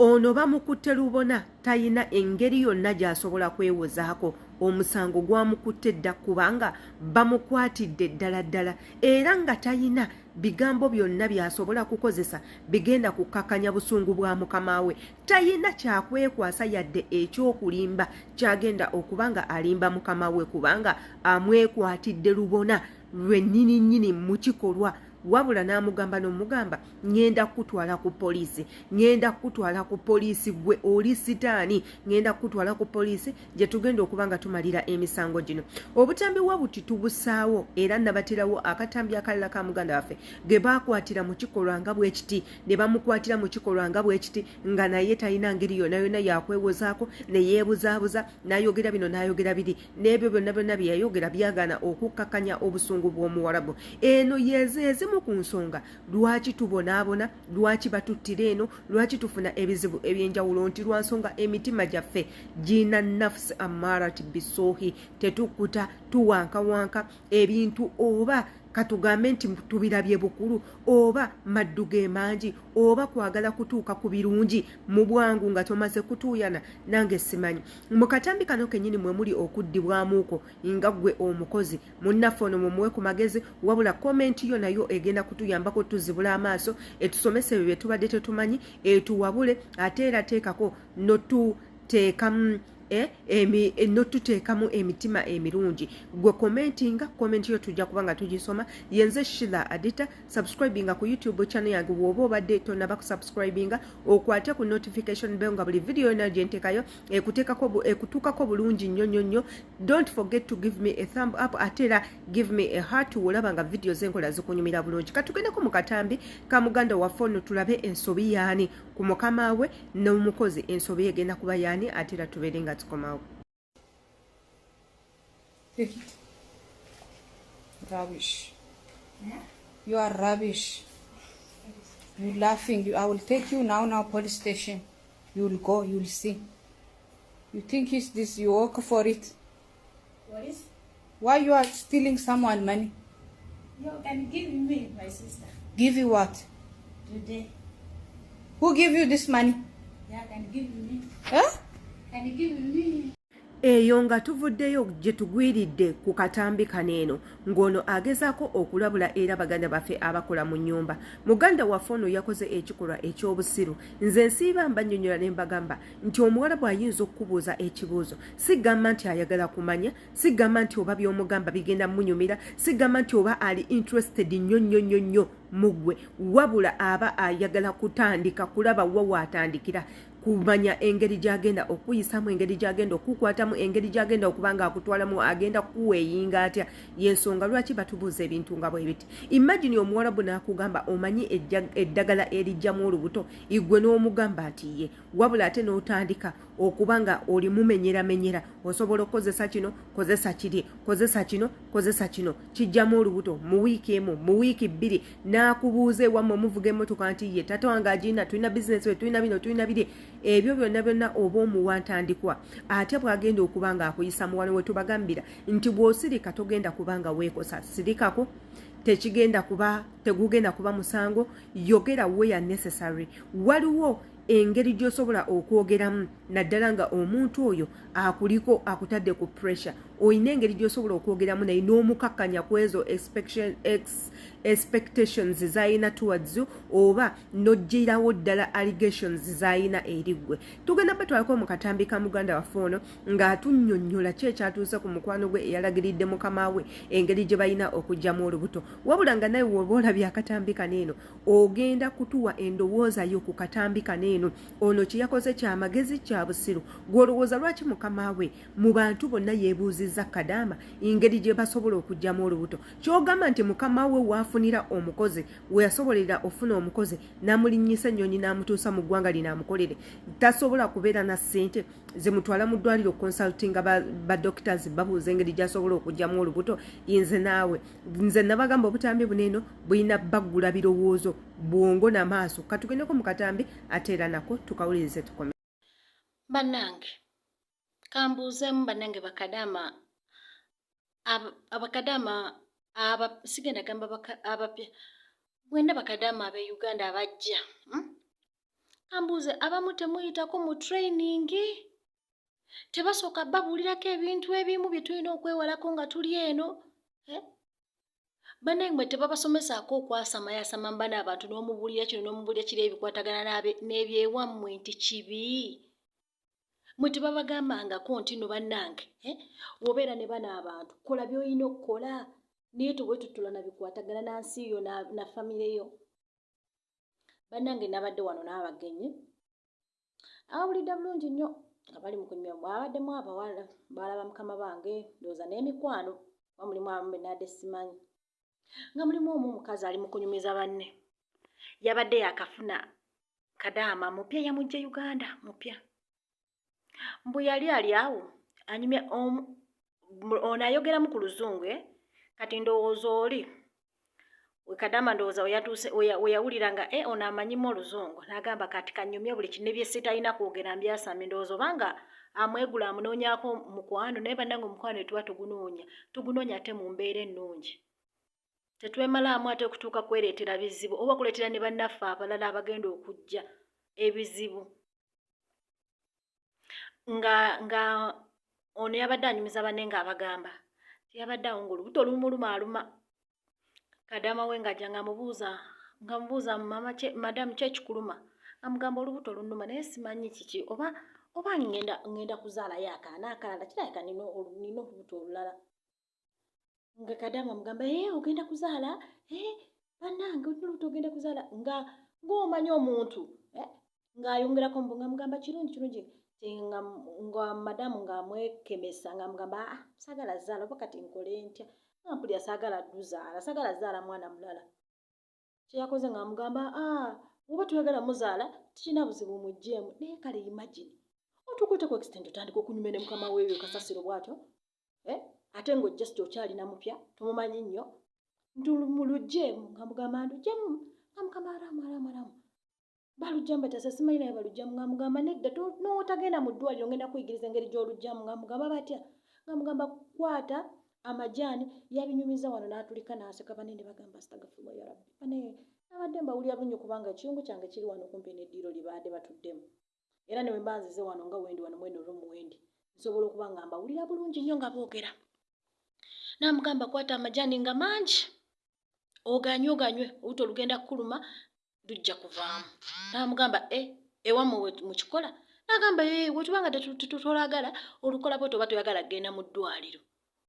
Ono bamukutte lubona, talina engeri yonna gy'asobola kwewozaako. Omusango gwamukutte dda kubanga bamukwatidde ddala ddala, era nga talina bigambo byonna by'asobola kukozesa bigenda kukkakkanya busungu bwa mukama we. Talina kyakwekwasa yadde ekyokulimba ky'agenda okuba nga alimba mukama we, kubanga amwekwatidde lubona lwennyini nnyini mu kikolwa. Wabula n'amugamba n'omugamba, ŋŋenda kukutwala ku poliisi, ŋŋenda kukutwala ku poliisi, gwe oli sitaani, ŋŋenda kukutwala ku poliisi gye tugenda okuba nga tumalira emisango gino. Obutambi wa buti tubusaawo, era nabaterawo akatambi akalala ka muganda waffe ge baakwatira mu kikolwa nga bwe kiti, ne bamukwatira mu kikolwa nga bwe kiti, nga naye talina ngeri yonna yonna yakwewozaako, ne yeebuzaabuza, n'ayogera bino n'ayogera biri, n'ebyo byonna byonna bye yayogera byagaana okukkakkanya obusungu bw'Omuwarabu. Eno yeze ezimu ku nsonga lwaki tubonaabona, lwaki batuttira eno, lwaki tufuna ebizibu eby'enjawulo, nti lwa nsonga emitima gyaffe gina nafsi amarat bisuuhi, tetukkuta, tuwankawanka ebintu, oba katugambe nti tubirabye bukulu, oba maddu ge mangi, oba kwagala kutuuka ku birungi mu bwangu nga tomaze kutuuyana. Nange simanyi. Mu katambi kano kennyini mwe muli okuddibwamuuko nga ggwe omukozi munnaffe ono mumuwe ku magezi. Wabula comment yo nayo egenda kutuyambako tuzibula amaaso, etusomese ebyo bye tubadde tetumanyi, etuwabule, ate era teekako notuteekamu notuteekamu emitima emirungi. Gwe commentinga, comment yo tujja kuba nga tugisoma. Yenze Shila Adita. Subscribinga ku YouTube channel yange bw'oba obadde tonaba kusubscribinga, okwate ku notification bell nga buli video yonna gye nteekayo ekutuukako bulungi nnyo nnyo nnyo. Don't forget to give me a thumb up, ate era give me a heart wolaba nga video zenkola zikunyumira bulungi. Katugendeko mu katambi ka muganda waffe ono tulabe ensobi yaani ku mukama we n'omukozi, ensobi egenda kuba yaani, ate era tubeere nga tukomawo. Take it. Rubbish. You are rubbish. You laughing. I will take you now, now, police station. You will go, you will see. You think it's this, you work for it. What is? Why you are stealing someone money? You can give me, my sister. Give you what? Today. Who give you this money? Yeah, can give me. Huh? Can you give me? Eyo nga tuvuddeyo gye tugwiridde ku katambi kano eno, ng'ono agezaako okulabula era baganda baffe abakola mu nnyumba. Muganda waffe ono yakoze ekikolwa eky'obusiru. Nze nsiiba mbannyonnyola ne mbagamba nti omuwala bw'ayinza okukubuuza ekibuuzo, sigamba nti ayagala kumanya, sigamba nti oba by'omugamba bigenda munyumira, sigamba nti oba ali interested nnyo nnyo nnyo nnyo mu ggwe, wabula aba ayagala kutandika kulaba wa waatandikira, kumanya engeri gy'agenda okuyisamu, engeri gy'agenda okukwatamu, engeri gy'agenda okuba nga akutwalamu, agenda kuweeyinga atya. Yensonga lwaki batubuuza ebintu nga bwe biti. Imagine omuwarabu n'akugamba, omanyi eddagala erijjamu olubuto? Igwe n'omugamba nti ye, wabula ate n'otandika okuba nga oli mumenyeramenyera, osobola okukozesa kino, kozesa kiri, kozesa kino, kozesa kino, kijjamu olubuto mu wiiki emu, mu wiiki 2. N'akubuuza ewammwe muvuga emmotoka? Nti ye, tata wange agirina, tulina bizinesi we, tulina bino, tulina biri. Ebyo byonna byonna oba omuwa ntandikwa, ate bw'agenda okuba nga akuyisa muwano. We tubagambira nti bw'osirika togenda kuba nga weekosa. Sirikako, tekigenda kuba, tegugenda kuba musango. Yogera where necessary. Waliwo engeri gy'osobola okwogeramu, naddala nga omuntu oyo akuliko akutadde ku pressure. Olina engeri gy'osobola okwogeramu naye n'omukakkanya ku ezo expectations z'alina towards you, oba n'oggyirawo ddala allegations z'alina eri ggwe. Tugenda batwalako mu katambi ka muganda waffe ono ng'atunnyonnyola ki ekyatuuse ku mukwano gwe eyalagiridde mukama we engeri gye balina okuggyamu olubuto. Wabula nga nawe woba olabye akatambi kano eno, ogenda kutuwa endowooza yo ku katambi kano eno. Ono kye yakoze kyamagezi, kya busiru? Gw'olowooza lwaki mukama we mu bantu bonna yeebuuzizza kadaama engeri gye basobola okuggyamu olubuto? Kyogamba nti mukama we waafunira omukozi, we yasobolera ofuna omukozi n'amulinnyisa ennyonyi n'amutuusa mu ggwanga lino amukolere, tasobola kubeera na ssente zimutwala mu ddwaliro consultinga ba doctors, babuuza engeri gy'asobola okuggyamu olubuto? Nze naawe, nze nabagamba obutambi buno eno bulina baggula birowoozo, bwongo n'amaaso. Katugendeko mu katambi ate era nako tukawulirize, tukome. Bannange, kambuuzeemu bannange bakadaama, abakadaama aba, sigenda gamba abapya bwenna, bakadaama ab'e Uganda abajja, Kambuuze, abamu temuyitako mu training? Tebasooka babuulirako ebintu ebimu bye tulina okwewalako nga tuli eno, eh? Bannange, mwe tebabasomesaako okwasamayasama mbana abantu n'omubuulira kino n'omubuulira kiri ebikwatagana n'ebyewammwe nti kibi? Mwe tebabagambangako nti no bannange, eh? Wobeera ne bano abantu, kola by'olina okukola, naye tewetutula na bikwatagana na nsi yo na famire yo. Bannange, nabadde wano n'abagenyi abawulidde bulungi nnyo nga bali mu kunyumya. Abaddemu abawala, bawala ba mukama bange, ndowooza n'emikwano, oba mulimu abamu be nadde simanyi, nga mulimu omu omukazi ali mu kunyumiza banne. Yabadde yakafuna kadaama mupya, yamujja Uganda mupya. Mbu yali ali awo anyumya, ono ayogeramu ku luzungu, eh? Kati ndowooza oli wekadama, ndowooza weyatuuse weyawulira nga e ono amanyimu oluzungu, n'agamba kati kanyumye buli kintu ebye sitalina kwogera mbyasamye. Ndowooza obanga amwegula amunoonyaako mukwano. Naye bannange, omukwano etuba tugunoonya, tugunoonya ate mu mbeera ennungi. Tetwemalaamu ate okutuuka kwereetera bizibu oba kuleetera ne bannaffe abalala abagenda okujja ebizibu. Nga ono yabadde anyumiza banne ng'abagamba tiyabadde awo ng'olubuto olumulumaaluma. Kadama we ng'ajja ng'amubuuza mama, madamu, ki ekikuluma? Amugamba olubuto lunnuma, naye simanyi kiki, oba ngenda kuzaalayo akaana akalala, kirabika nina olubuto olulala. Nga kadama amugamba, ee, ogenda kuzaala? Ee, bannange, olina olubuto, ogenda kuzaala? Nga ng'omanyi omuntu, eh? Ng'ayongerako mbu nga mugamba kirungi, kirungi, nga madamu ng'amwekemesa ng'amugamba, aa, saagala zaala, oba kati nkole ntya nga mpulira saagala duzaala, saagala zaala mwana mulala. Kyeyakoze ng'amugamba, aa, oba toyagala muzaala, tikirina buzibu, mugjeemu. Naye kale imagine otuuka ku extent otandika okunyumya ne mukama weeyo kasasiro bw'atyo, eh? Ate ng'o just okyalina mupya, tomumanyi nnyo, nti mulugjeemu. Nga mugamba nduggyemu, nga mugamba aramu aramu aramu, balugjamu batasa, simanyi naye balugjamu. Nga mugamba nedda, n'otagenda mu ddwaliro, ngenda kuyigiriza engeri gy'olugjamu. Nga mugamba batya? Nga mugamba kwata amajaani. Yabinyumiza wano n'atulika n'aseka. Banene bagamba astagfirullah ya rabbi. Bane abadde mbawulira bunyo, kubanga ekiyungu kyange kiri wano kumpi n'eddiiro lye baadde batuddemu, era ne bwe mba nzize wano nga wendi wano mweno room wendi, nsobola okuba nga mbawulira bulungi nnyo nga boogera. N'amugamba kwata amajaani nga mangi, oganywe, oganywe, olubuto olugenda kukuluma lujja kuvaamu. N'amugamba, e ewammwe mukikola? N'agamba, e, wetubanga tetutolagala olukola bwetyo, oba toyagala kgenda mu ddwaliro,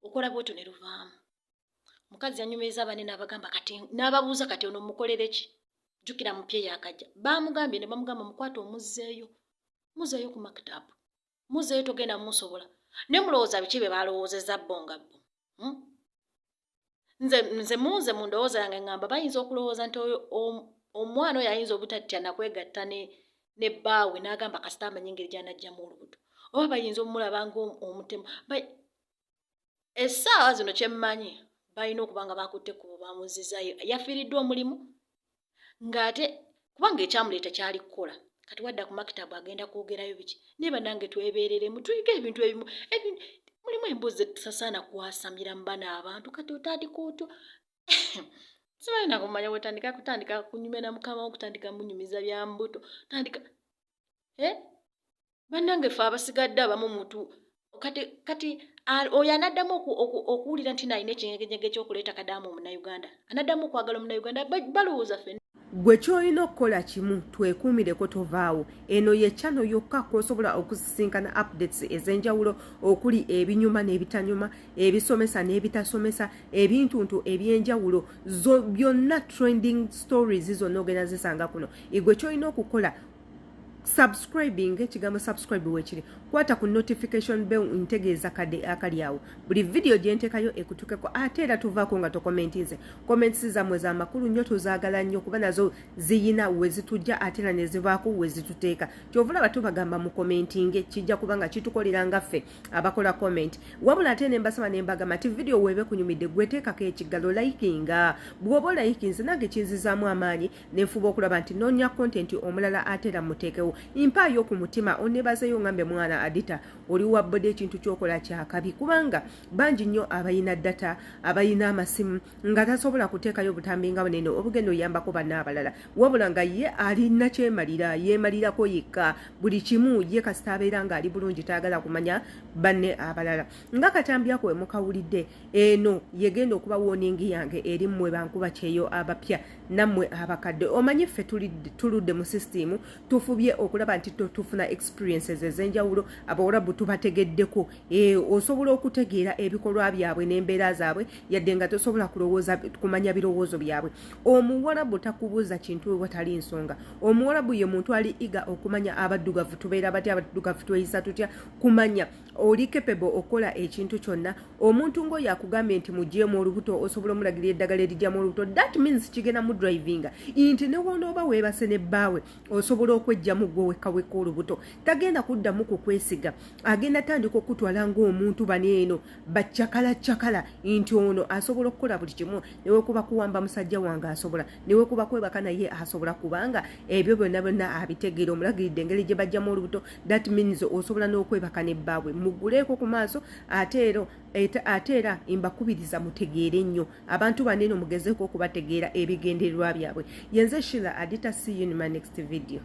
okola bwetyo ne luvaamu. Omukazi yanyumiriza bane n'abagamba kati, n'ababuuza kati ono mukolere ki? Jjukira mupye yakajja. Baamugambye ne bamugamba mukwate omuzzeeyo, muzzeeyo ku makitabu, muzzeeyo, togenda mumusobola. Naye mulowooza biki bye balowoozezza bo nga bo, Nze munze mu ndowooza yange ŋŋamba bayinza okulowooza nti oyo omwana oyo ayinza obutatya nakwegatta ne bbaawe, n'agamba kasita amanyi engeri gy'anajjamu olubuto, oba bayinza omulaba ng'omutemu. Essaawa zino kyemmanyi, balina okuba nga bakutte ekkubo bamuzizaayo. Yafiiriddwa omulimu, ng'ate kubanga ekyamuleeta kyali kukola, kati wadda ku makitabu agenda kwogerayo biki? Naye bannange, twebeereremu, tuyige ebintu ebimu. Mulimu emboozi zetusasaana kwasamira mu bano abantu. Kati otandika otyo, simanyi nakumanya wetandika kutandika kunyumya na mukama wo, kutandika munyumiza bya mbuto, tandika, eh? Bannange, ffe abasigadde abamu mutu kati oyo anaddamu okuwulira nti naalina ekinyegenyege ekyokuleeta kadaamu omunauganda, anaddamu okwagala omunauganda, balowooza ffe. Gwe ky'olina okukola kimu, twekuumireko, tovaawo. Eno ye channel yokka kw'osobola okusisinkana updates ez'enjawulo, okuli ebinyuma n'ebitanyuma, ebisomesa n'ebitasomesa, ebintuntu ebyenjawulo byonna, trending stories zonna ogenda zisanga kuno. Igwe ky'olina okukola, subscribing, ekigambo subscribe wekiri, kwata ku notification bell, ntegeeza kadde akali awo, buli vidiyo gyenteekayo ekutukeko. Ate era tuvaako nga tokomentinze. Comments zammwe za makulu nnyo, tuzaagala nnyo, kuba nazo ziyina we zitujja ate era ne zivaako we zituteeka. Kyova olaba tubagamba mu commentinge, kijja kuba nga kitukolera nga ffe abakola comment. Wabula ate ne mbasaba ne mbagamba nti vidiyo weebe kunyumidde, gweteekako ekigalo, likinga. Bw'oba olikinze, nange kinzizaamu amaanyi nenfuba okulaba nti noonya content omulala ate era muteekewo. okutuukawo. Mpaayo ku mutima onebazeyo ngambe mwana Adita oli wa boda, ekintu kyokola kyakabi, kubanga bangi nnyo abalina data, abalina amasimu nga tasobola kuteekayo butambi nga bunene obugenda oyambako banna abalala, wabula nga ye alina kyemalira, yeemalirako yekka buli kimu. Ye kasita abeera ng'ali bulungi, tayagala kumanya banne abalala. Nga katambi ako wemukawulidde, eno yegenda okuba warning yange eri mmwe bankuba kyeyo abapya nammwe abakadde. Omanyi ffe tuludde mu system, tufubye okulaba nti tufuna experiences ez'enjawulo. Abawarabu tubategeddeko. Osobola okutegeera ebikolwa byabwe n'embeera zaabwe yadde nga tosobola kulowooza kumanya birowoozo byabwe. Omuwarabu takubuuza kintu watali nsonga. Omuwarabu ye muntu ali eager okumanya abaddugavu tubeera batya, abaddugavu tweyisa tutya, kumanya oli capable okukola ekintu kyonna. Omuntu ng'oyo akugambye nti mugyemu olubuto, osobola omulagirira eddagala erijjamu olubuto, that means kigenda mu drivinga nti ne wonooba weebase ne bbaawe osobola okwejjamu gwe wekka wekka olubuto. Tagenda kuddamu kukwesiga, agenda tandika okutwala ng'omuntu baneeno bacakalacakala nti ono asobola okukola buli kimu, newekuba kuwamba musajja wange asobola, newekuba kwebaka naye asobola, kubanga ebyo byonna byonna abitegeera. Omulagiridde engeri gye bajjamu olubuto, that means osobola n'okwebaka ne bbaawe. Mugguleeko ku maaso. Ate era mbakubiriza mutegeere nnyo abantu baneeno, mugezeeko okubategeera ebigendererwa byabwe. Yenze Shila Adita, see you in my next video.